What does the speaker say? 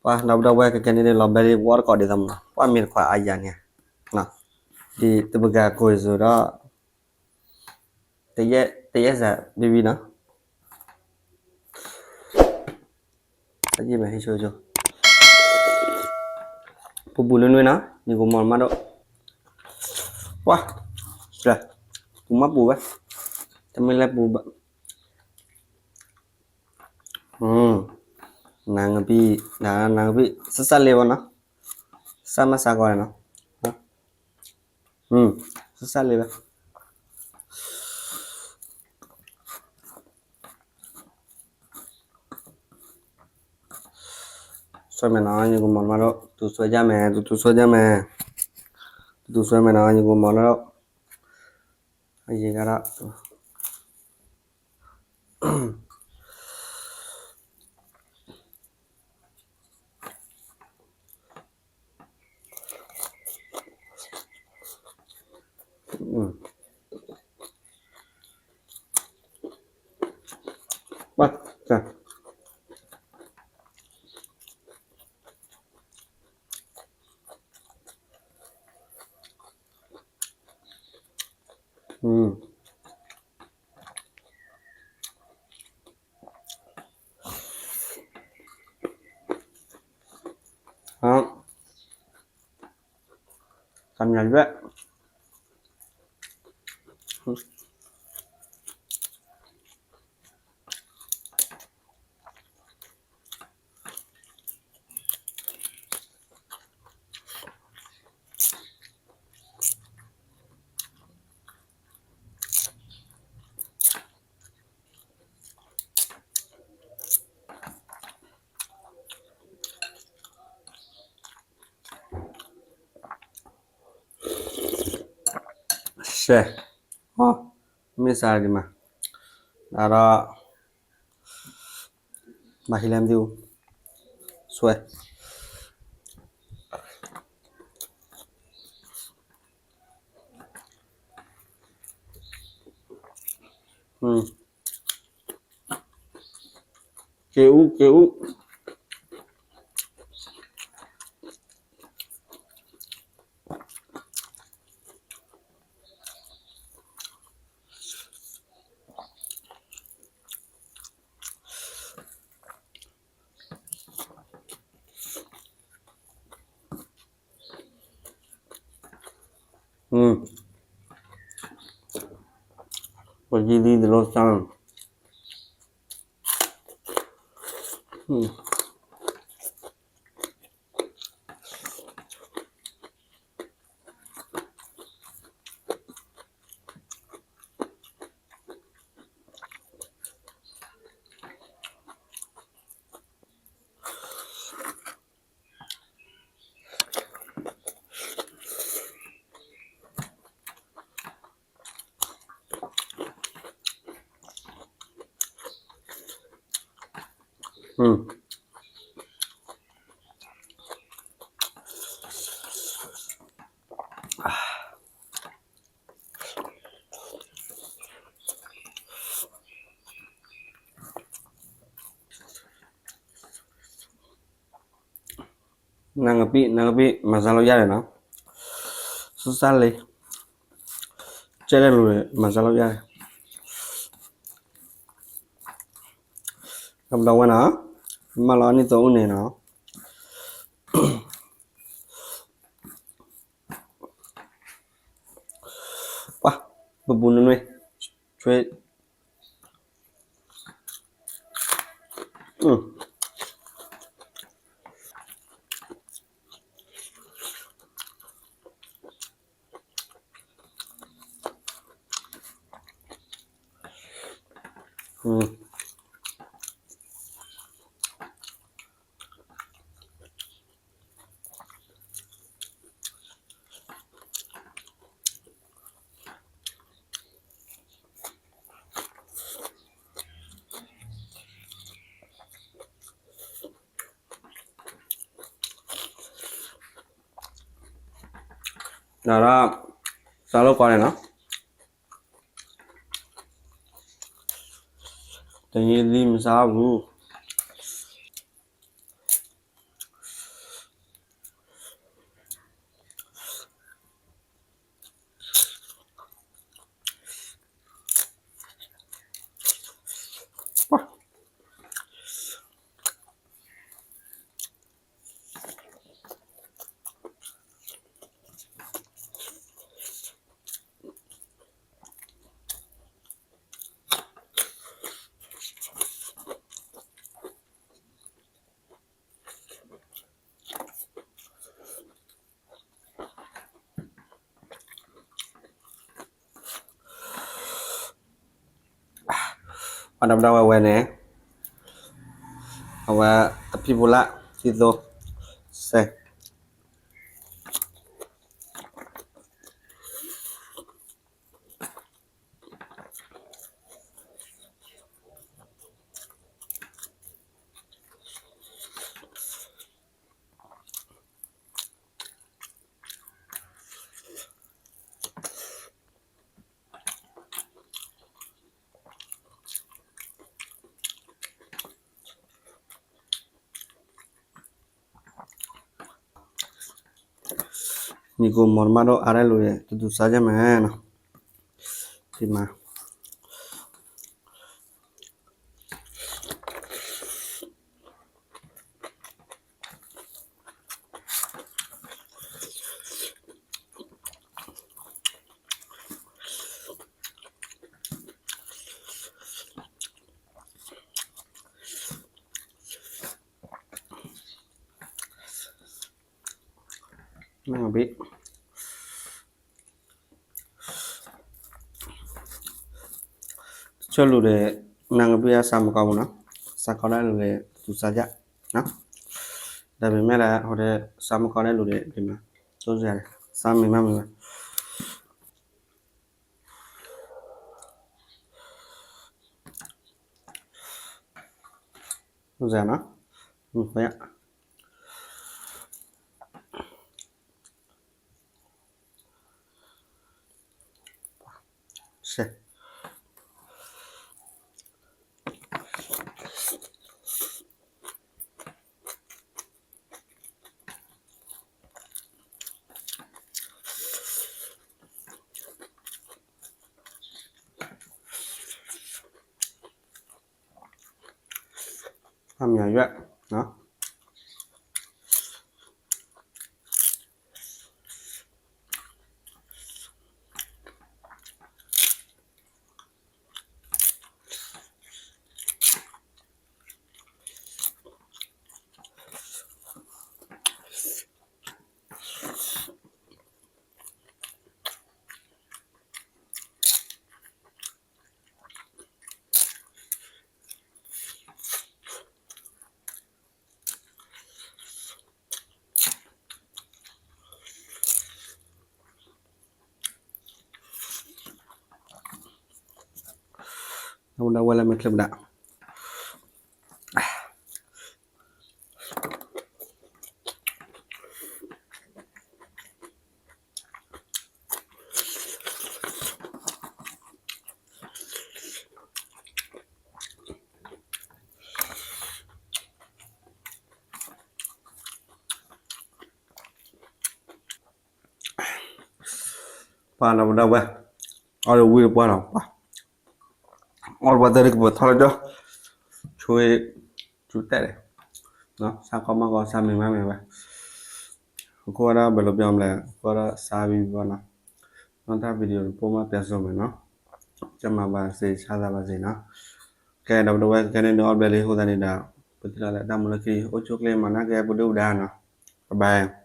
ပှၤဒီပုၢ်ဒီဝဲၢ် ခဲကနံၣ်န့ၣ် လီၤဘဲလံ ဝီတကိးဒ်သိးမနီၤ, ပှၤမ့ၢ်တခွါအါယၤန့ၣ်, ဒ်တပကၤကိၢ်ယစိၤဒီး တယဲၢ်စးဘံဘံနီၤ, ပူၤပူၤနွဲၣ်နွဲၣ်နီၤ, ယကိးမီၤမးဒီး, ပှၤ, ပူၤမးပူၤဝဲ, တမ့ၢ်လၢပူၤဘၣ် နၤငပံ, နၤငပံ, စစၢ်လ့ဘၣ်နီၤ, စစၢ်မၤစၢ်ကီးနီၤ, စစၢ်လ့ဘၣ်. ဆွဲမဲာ်နီၤ ယကမီၤမးဒီး တူၤဆွဲယါမဲာ်, တူၤတူၤဆွဲယါမဲာ်, တူၤတူၤဆွဲမဲာ်နီၤ ယကမီၤလၢ, အယံၤကဒီး တၢ်မၤယွဲၢ် ရှဲ, မ့ၢ်စးဒံးမး, ဒီး ဘၣ်ဟံးလဲၣ်မ့ၢ်, ဆွဲ က့ၤအူ က့ၤအူ ပယံၤလံတလိစါ နၤကပံ နၤကပံ မၤစၢၤလိာ်ယၤန့ၣ်နီၤ, စစၢ်လ့, ကဲလဲၣ်လိၤန့ၣ် မၤစၢၤလိာ်ယၤန့ၣ်, ကဘျီဝဲနီၤ, မၤလီၤအနံၣ်သိအုၣ်န့ၣ်နီၤ, ပှၤ, ပပူၤနွဲၣ်နွဲၣ်, ဆွဲ ဒီး စးလိာ်ကွၢ်န့ၣ်နီၤ, တယံာ်လံမစါဘူး, အဒီပုၢ်ဒီဝဲၢ်ဝဲန့ၣ် အဝဲ တဖံပူၤလၢ် သံသိ စဲ နံၤကိၣ်မီၤတမးဒိၣ်အါတၢ်လူၤ တသူစါယဲၢ်မးနီၤ, ဒ်မး နၢ်ဘ့ၣ် တဆိလူၤဒီး နၢ်ကဘ့ၣ်အစါမကီပူၤနီၤ, စါကီတၢ်လူၤဒီး သူစါယဲၢ်နီၤ, ဒီးပမ့ၢ်လၢ ဟိုဒီး စါမကီတၢ်လူၤဒီး ဒ်မး တိစၢၤ စါမံၤမးမံၤဝဲ စၢၤနီၤ, မ့ၢ်ခွဲး စဲ အမံၤယွဲၣ်နီၤ ဒီပုၢ်ဒီဝဲၢ်လၢမ့ၢ်ချ့ပဒၣ် ပှၤဒီပုၢ်ဒီဝဲၢ် အီၣ်ဒီးဝံၣ်ဒီးပှၢ်လီၤ ပှၤ အီၣ်ဒီးပှၢ်တၢ်ဒ်ကပၤထီၣ်လၢဒီး ဆိ ဆူတဲာ်န့ၣ် စါကီမီၢ်ကီ စါမံၤမးမံၤဝဲ အဃိဒီး ဘယ်လိုပြောမလဲ အဃိဒီး စါဘံဘံဘီနီၤ နောက်ထပ် video တစ်ပုဒ်မှ ပြန်ဆုံမယ်နော် ကျန်းမာပါစေ ချမ်းသာပါစေနော် ကဲ ဒီပုၢ်ဒီဝဲၢ် ကဲန့ၣ်ဒုး အီၣ်ဘျဲၣ်လံ အဃိသတးန့ၣ်ဒီး ပထံၣ်လိာ်သးလၢတၢ်မူလၢခံ အိၣ်ဆူၣ်အိၣ်ချ့ မၤနၢ်ကဲ ပဒုၣ်ပဒါနီၤ bye bye